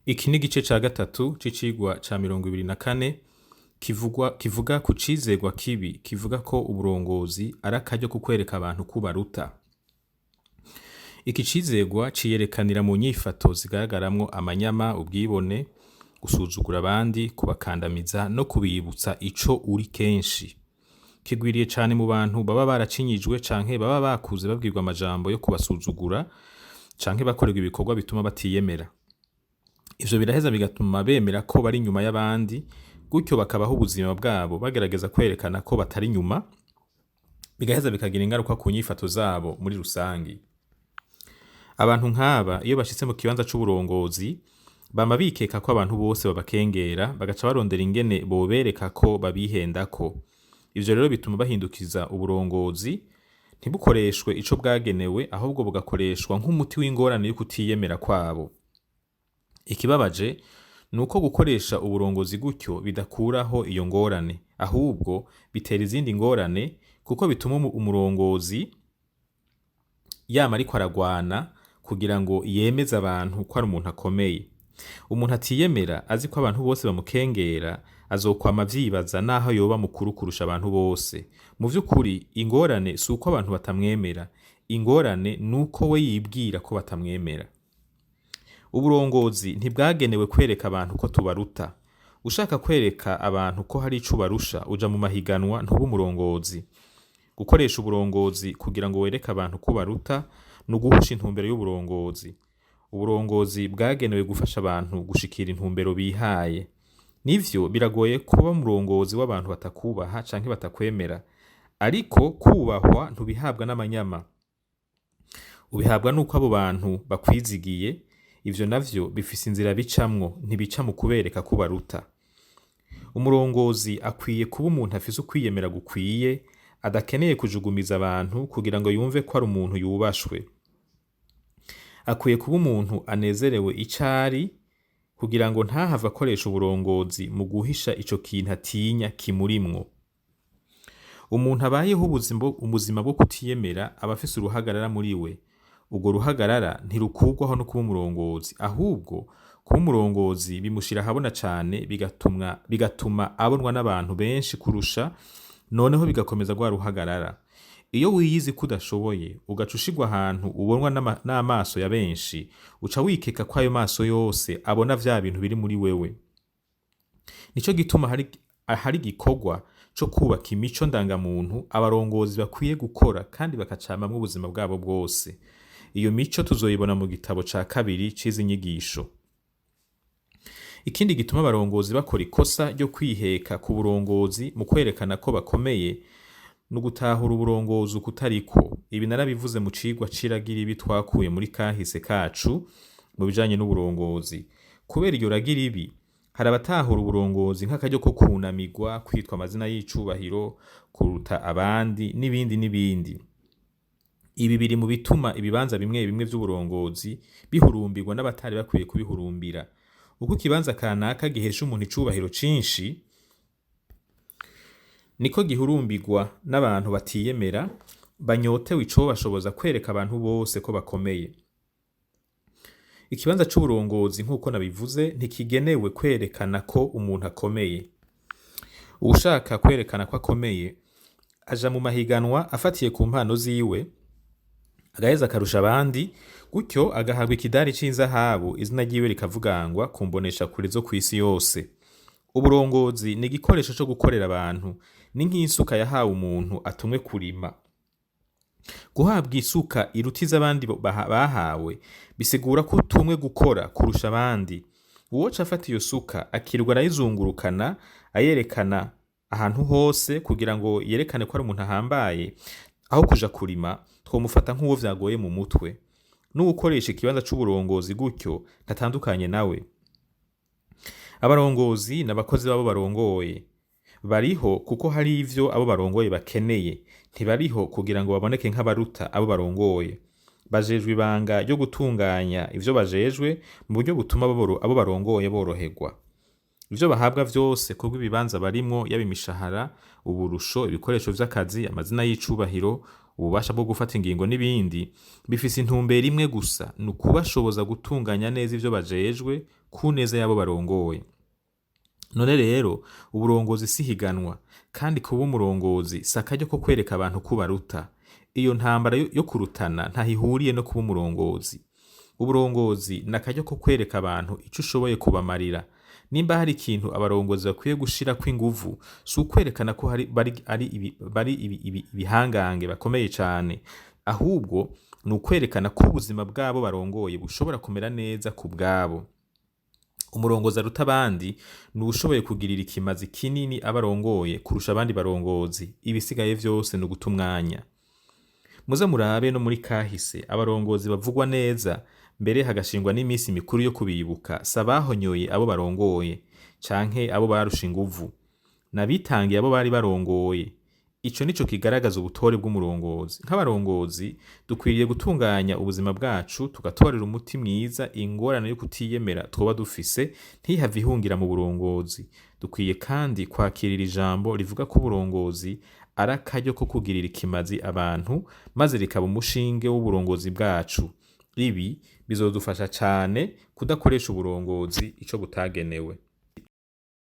Iki ni igice ca gatatu c'icigwa ca 24 kivugwa kivuga ku cizegwa kibi kivuga ko uburongozi ari akaryo ko kwereka abantu ko ubaruta. Iki cizegwa ciyerekanira mu nyifato zigaragaramwo amanyama, ubwibone, gusuzugura abandi, kubakandamiza no kubibutsa ico uri kenshi. Kigwiriye cane mu bantu baba baracinyijwe canke baba bakuze babwirwa amajambo yo kubasuzugura canke bakorerwa ibikorwa bituma batiyemera. Ivyo biraheza bigatuma bemera ko bari inyuma y'abandi, gutyo bakabaho ubuzima bwabo bagerageza kwerekana ko batari inyuma, bigaheza bikagira ingaruka ku nyifato zabo muri rusangi. Abantu nk'aba iyo bashitse mu kibanza c'uburongozi, bama bikeka ko abantu bose babakengera, bagaca barondera ingene bobereka ko babihendako. Ivyo rero bituma bahindukiza uburongozi, ntibukoreshwe ico bwagenewe, ahubwo bugakoreshwa nk'umuti w'ingorane yo kutiyemera kwabo. Ikibabaje ni uko gukoresha uburongozi gutyo bidakuraho iyo ngorane, ahubwo bitera izindi ngorane kuko bituma umurongozi yama ariko aragwana kugira ngo yemeze abantu ko ari umuntu akomeye. Umuntu atiyemera azi ko abantu bose bamukengera, azokwama avyibaza naho yoba mukuru kurusha abantu bose. Mu vy'ukuri ingorane si uko abantu batamwemera, ingorane ni uko we yibwira ko batamwemera. Uburongozi ntibwagenewe kwereka abantu ko tubaruta. Ushaka kwereka abantu ko hari ico ubarusha, uja mu mahiganwa ntuba umurongozi. Gukoresha uburongozi kugira ngo wereke abantu ko ubaruta, ni uguhusha intumbero y'uburongozi. Uburongozi bwagenewe gufasha abantu gushikira intumbero bihaye. Nivyo biragoye kuba umurongozi w'abantu batakubaha canke batakwemera, ariko kubahwa ntubihabwa n'amanyama. Ubihabwa nuko abo bantu bakwizigiye, ivyo navyo bifise inzira bicamwo, ntibica mu kubereka ko ubaruta. Umurongozi akwiye kuba umuntu afise ukwiyemera gukwiye, adakeneye kujugumiza abantu kugira ngo yumve ko ari umuntu yubashwe. Akwiye kuba umuntu anezerewe ico ari, kugira ngo ntahave akoresha uburongozi mu guhisha ico kintu atinya kimurimwo. Umuntu abayeho ubuzima bwo kutiyemera aba afise uruhagarara muri we. Urwo ruhagarara ntirukurwaho no kuba umurongozi, ahubwo kuba umurongozi bimushira ahabona cane bigatuma abonwa n'abantu benshi kurusha, noneho bigakomeza rwa ruhagarara. Iyo wiyizi ko udashoboye, ugaca ushirwa ahantu ubonwa n'amaso ya benshi, uca wikeka ko ayo maso yose abona vya bintu biri muri wewe. Nico gituma hari igikorwa co kubaka imico ndangamuntu abarongozi bakwiye gukora kandi bakacamamwo ubuzima bwabo bwose. Iyo mico tuzoyibona mu gitabo ca kabiri c'izi nyigisho. Ikindi gituma abarongozi bakora ikosa ryo kwiheka ku burongozi mu kwerekana ko bakomeye, ni ugutahura uburongozi ukutariko. Ibi narabivuze mu cigwa c'iragi ribi twakuye muri kahise kacu mu bijanye n'uburongozi. Kubera iryo ragi ribi, hari abatahura uburongozi nk'akaryo ko kunamirwa, kwitwa amazina y'icubahiro, kuruta abandi, n'ibindi n'ibindi. Ibi biri mu bituma ibibanza bimwe bimwe vy'uburongozi bihurumbirwa n'abatari bakwiye kubihurumbira. Uko ikibanza kanaka gihesha umuntu icubahiro cinshi, niko gihurumbirwa n'abantu batiyemera, banyotewe icobashoboza kwereka abantu bose ko bakomeye. Ikibanza c'uburongozi nk'uko nabivuze ntikigenewe kwerekana ko umuntu akomeye. Uwushaka kwerekana ko akomeye, aja mu mahiganwa afatiye ku mpano ziwe, agaheza akarusha abandi, gutyo agahabwa ikidari c'inzahabu, izina ryiwe rikavugangwa ku mboneshakure zo kw'isi yose. Uburongozi ni igikoresho co gukorera abantu, ni nk'isuka yahawe umuntu atumwe kurima. Guhabwa isuka iruta iz'abandi bahawe, bisigura ko utumwe gukora kurusha abandi. Uwoca afata iyo suka akirirwa arayizungurukana, ayerekana ahantu hose kugira ngo yerekane ko ari umuntu ahambaye, aho kuja kurima, twomufata nk'uwo vyagoye mu mutwe. N'uwukoresha ikibanza c'uburongozi gutyo ntatandukanye nawe. Abarongozi n'abakozi b'abo barongoye. Bariho kuko hari ivyo abo barongoye bakeneye, ntibariho kugira ngo baboneke nk'abaruta abo barongoye. Bajejwe ibanga ryo gutunganya ivyo bajejwe mu buryo butuma abo barongoye boroherwa. Ivyo bahabwa vyose kubw'ibibanza barimwo, yaba imishahara, uburusho, ibikoresho vy'akazi, amazina y'icubahiro, ububasha bwo gufata ingingo n'ibindi, bifise intumbero imwe gusa, ni ukubashoboza gutunganya neza ivyo bajejwe ku neza y'abo barongoye. None rero uburongozi si higanwa, kandi kuba umurongozi si akaryo ko kwereka abantu ko ubaruta. Iyo ntambara yo kurutana ntaho ihuriye no kuba umurongozi. Uburongozi ni akaryo ko kwereka abantu ico ushoboye kubamarira. Nimba hari ikintu abarongozi bakwiye gushirako inguvu, si ukwerekana ko hari, bari, ari, ibi, bari ibi, ibi, ibihangange bakomeye cane, ahubwo ni ukwerekana ko ubuzima bwabo barongoye bushobora kumera neza ku bwabo. Umurongozi aruta abandi ni uwushoboye kugirira ikimazi kinini abo arongoye kurusha abandi barongozi. Ibisigaye vyose ni uguta umwanya. Muze murabe no muri kahise abarongozi bavugwa neza, mbere hagashingwa n'imisi mikuru yo kubibuka, si abahonyoye abo barongoye canke abo barusha inguvu, n'abitangiye abo bari barongoye. Ico nico kigaragaza ubutore bw'umurongozi. Nk'abarongozi dukwiriye gutunganya ubuzima bwacu, tugatorera umuti mwiza ingorane yo kutiyemera twoba dufise, ntihave ihungira mu burongozi. Dukwiye kandi kwakirira ijambo rivuga ko uburongozi ari akaryo ko kugirira ikimazi abantu, maze rikaba umushinge w'uburongozi bwacu. Ibi bizodufasha cane kudakoresha uburongozi ico butagenewe.